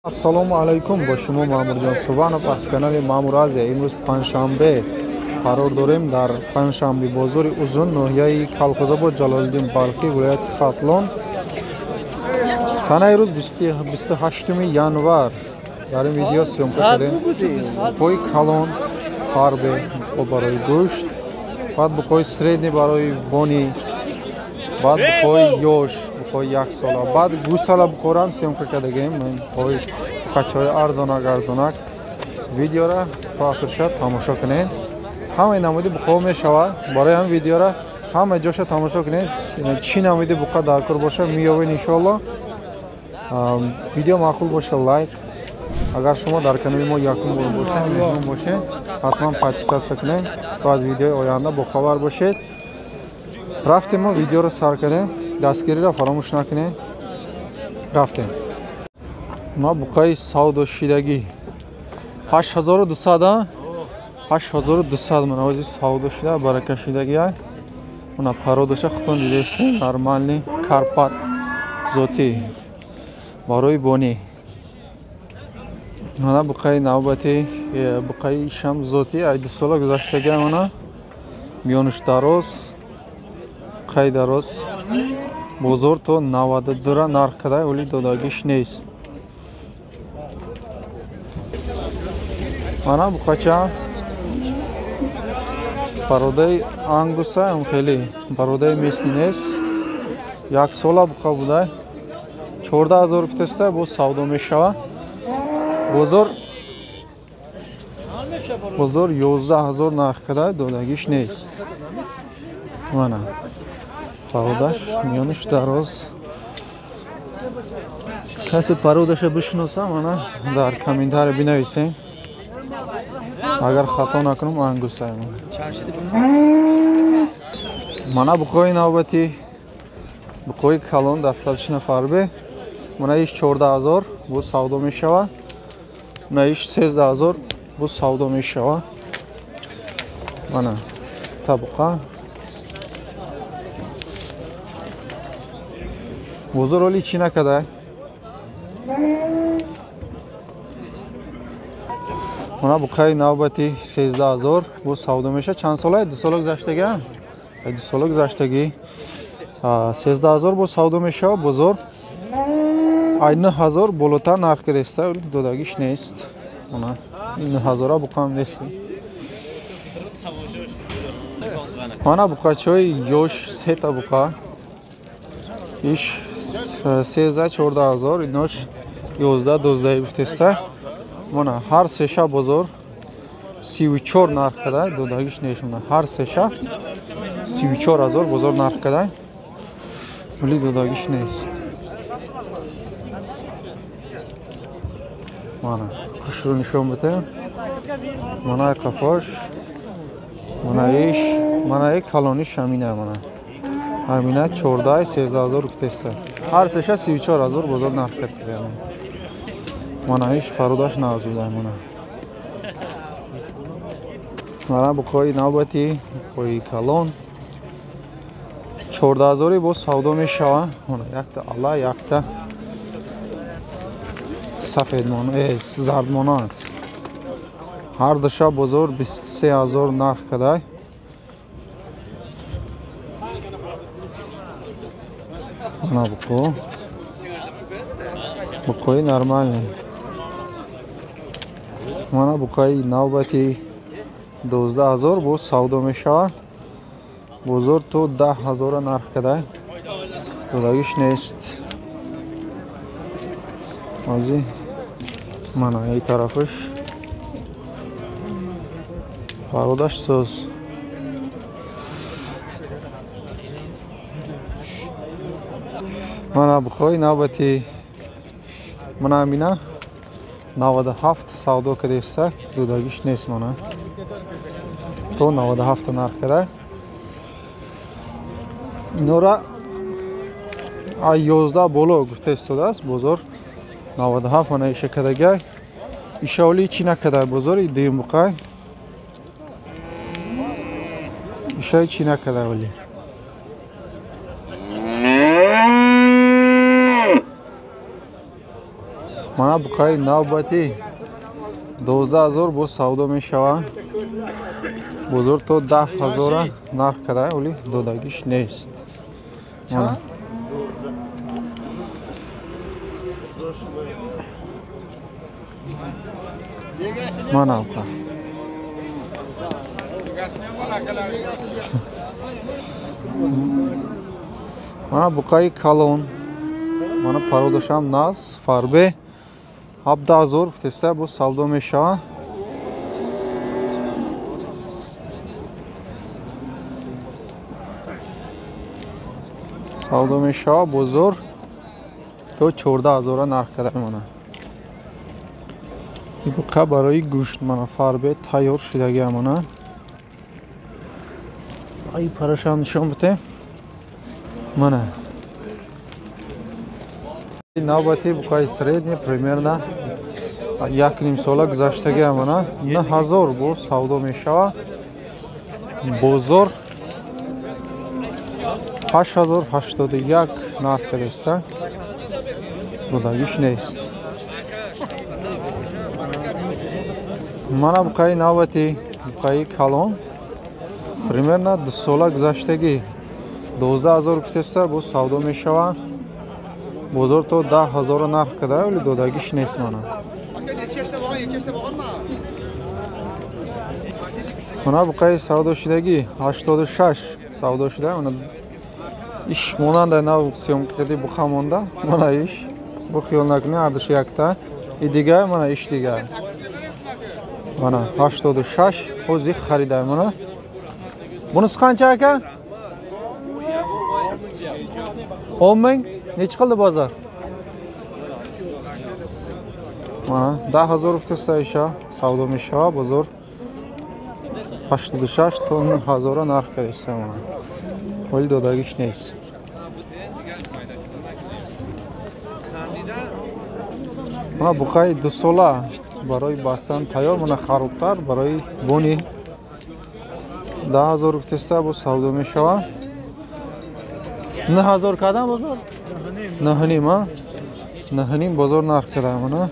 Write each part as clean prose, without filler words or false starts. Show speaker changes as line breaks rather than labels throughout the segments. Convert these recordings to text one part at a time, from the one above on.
Ассалому алайкум, бо шумо Маъмурҷон Субҳанов аз канали Маъмур Азия. Имрӯз панҷшанбе қарор дорем дар панҷшанбе бозори Узун, ноҳияи Калхозобод, Ҷалолиддин Балхӣ, вилояти Хатлон. Санаи рӯз 28 январ. Дар ин видео съёмка кардем буқои калон фарбе барои гӯшт, баъд буқои средний барои бони, баъд буқои ёш, буқои яксола, баъд гусала буқорам съёмка кардагем. Буқои буқачаҳои арзонак арзонак. Видеора то охир шад тамошо кунед. Ҳамаи намуди буқо мешавад. Барои ҳам видеора ҳама ҷоша тамошо кунед. Чӣ намуди буқа дар кор боша меёвед иншоалло. Видео маъқул боша лайк. Агар шумо дар канали мо якум бор бошед, меҳмон бошед, ҳатман подписаться кунед то аз видеои оянда бохабар бошед. Рафтем, мо видеоро сар кардем. Дастгириро фаромӯш накунед. Рафтем. Ма буқаи савдошидагӣ 8200, 8200 ман ози савдошида баракашидагӣ. Мана пародаша худтон дидестем, нормальный Карпат зотӣ барои бонӣ. Мана буқаи навбати, буқаи ишам зотӣ, ай 2 сола гузаштагӣ. Мана миёнуш дароз, қай дароз. Бозор то 92 нарх када, вале додагиш нест. Мана буқача пародаи ангуса, ам хеле пародаи местни нест. 1 сола буқа буда, 14000 кутеста, боз савдо мешава. Бозор 11000 нарх када, додагиш нест. Мана пародаш миёниш дароз. Касе пародаша бишноса, мана дар комментария бинависен. Агар хато накунам, ангуса. Мана буқои навбати, буқои калон дастатшина фарбе. Мана иш 14000 боз савдо мешава. Мана иш 13000 боз савдо мешава. Мана табуқа. Бозор оли чӣ накарда? Мана буқаи навбати 13000 боз савдо мешавад. Чанд сола? 2 сола гузаштагӣ? 2 сола гузаштагӣ. 13000 боз савдо мешавад. Бозор ай 9000 болотар нарх кардеста, вале додагиш нест. Мана 9000 буқам нест. Мана буқачаҳои ёш, сета буқа. Иш 13-14000, инош 11-12 гуфтеста. Мана ҳар сеша бозор 34 нарх када, додагиш нест. Мана ҳар сеша 34000 бозор нарх када, вале додагиш нест. Мана хушрӯ нишон бите. Мана қафош, мана иш, мана калониш ҳамина. Мана ҳамина 14-13000 гуфтеста. Ҳар сеша 34000 бозор нарх кард. Мана иш пародаш навзуда. Мана мана буқои навбати, буқои калон 14000 боз савдо мешава. Мана якта ала, якта сафедмон, зардмонанд. Ҳар душа бозор 23000 нарх кадай. Мана буқо, буқои нормальный. Мана буқаи навбати 12000 боз савдо мешавад. Бозор то 10000 нарх кадай, додагиш нест. Ози мана ин тарафаш пародаш соз. Мана буқои навбати, мана ҳамина 97 савдо кардеста, додагиш нест. Мана то 97 нарх када. Инора ай 11 боло гуфта истодааст бозор 97. Мана иша кадагай, ишаоли чӣ накарда бозор, дуюм буқай ишаи чӣ накарда оли. Мана буқаи навбатӣ 12 000 боз савдо мешавад. Бозор то 10 000 нарх када, оли додагиш нест. Мана. Мана буқа. Мана буқаи калон. Мана пародашам наз, фарбе. 17 000 гуфтеста, боз савдо мешавад. Савдо мешавад, бозор то 14 000 нарх када мемонад. Ин буқа барои гӯшт, мана фарбе тайёр шудагиам мона. Ай парашам нишон бите. Мана. Навбати буқаи средний примерно 1,5 сола гузаштагиам мона. 9000 боз савдо мешавад. Бозор 8081 нарх кадеста. Додагиш нест. Мана буқаи навбати буқаи калон примерно 2 сола гузаштагӣ 12 000 гуфтеста, боз савдо мешавад. Бозор то 10 000 нарх када, вале додагиш нест мана. Мана буқаи савдо шудагӣ 86 савдо шуда. Мана иш монанда нав съёмка кади буқа монда. Мана иш. Бу хиёл накунӣ, ҳардуш якта. И дига мана иш дига. Мана 86 ҳозир харида мана. Bunisi qancha aka? 10 ming. Nechi qildi bozor? Mana 10 000 гуфтеста иша савдо мешавад, бозор 86 то 9000 нарх кадеста мана. Вале додагиш нест. Мана буқаи 2 сола барои бастан тайёр, мана харобтар барои бони 10 000 гуфтеста, боз савдо мешавад. 9000 кардам бозор? 9,5 а? 9,5 бозор нарх кардам мана.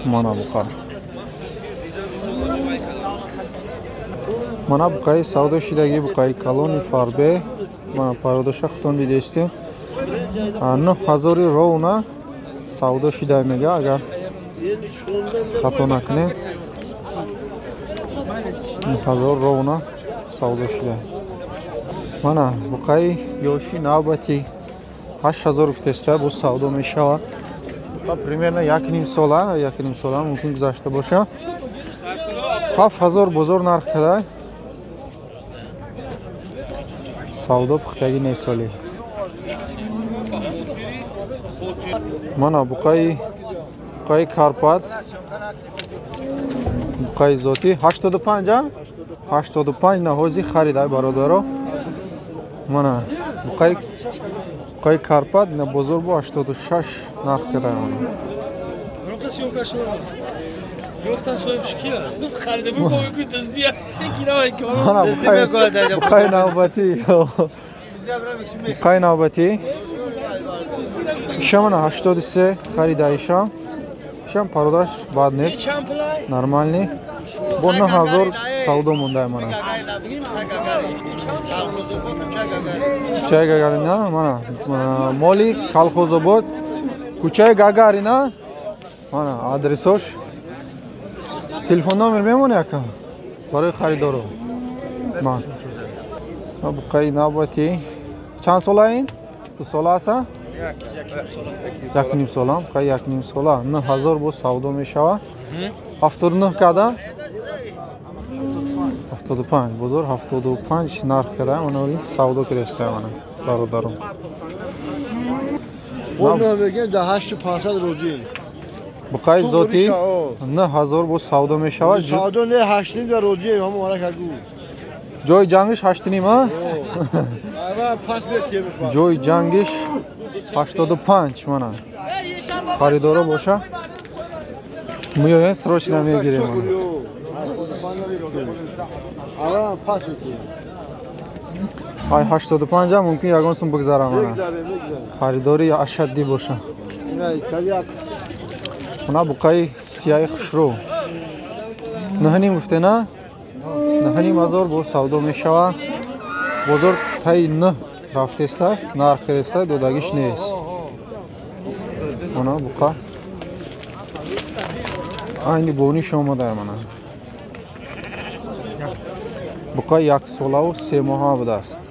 Мана буқа. Мана буқаи савдо шудагӣ, буқаи калони фарбе. Мана пародаша худтон дидестем. 9000 ровна савдо шуда мега, агар хато накунем. 9000 ровна савдо шуда. Мана буқаи ёши навбати 8000 гуфтеста, боз савдо мешавад. Примерно 1,5 сола, 1,5 сола мумкин гузашта боша. 7000 бозор нарх када. Савдо пухтагӣ нест соли. Мана буқаи Карпат, буқаи зотӣ 85 а? 85 наҳози харида бародаро. Мана буқаи Карпат на бозор бо 86 нарх када.
Гуфтан соҳибш кия? Харида буд, ку дуздия.
Мана буқаи навбатӣ. Буқаи навбатӣ. Иша мана 83 харида иша. Ишам пародаш бад нест. Нормальный. Бо 9000 савдо монда мана. Кӯчаи Гагарина, мана моли Колхозобод, кӯчаи Гагарина. Мана адресош. Телефон номер мемонӣ ака? Барои харидоро. Ман. Буқаи навбатӣ. Чанд сола ин? 2 сола аст? 1,5 сола. Буқаи 1,5 сола. 9000 боз савдо мешавад. 79 када? 75. Бозор 75 нарх када. Мана оли савдо кадаста мана бародарон. Буқаи зотӣ 9000 боз савдо мешавад.
Савдо не 8,5 дар розӣ ҳам ора гу.
Ҷои ҷангиш 8,5 а? Ҷои ҷангиш 85 мана. Харидоро боша. Меоянд срочно мегирем. Ай 85 ҳам мумкин ягон сум бигзарам ана. Харидори ашаддӣ боша. Она буқаи сияи хушрӯ. 9,5 гуфте на? 9,5 ҳазор бо савдо мешава. Бозор таи 9 рафтеста, нарх кардеста, додагиш нест. Она буқа. Айни бониш омада мана. Буқа 1 солаву 3 моҳа будааст.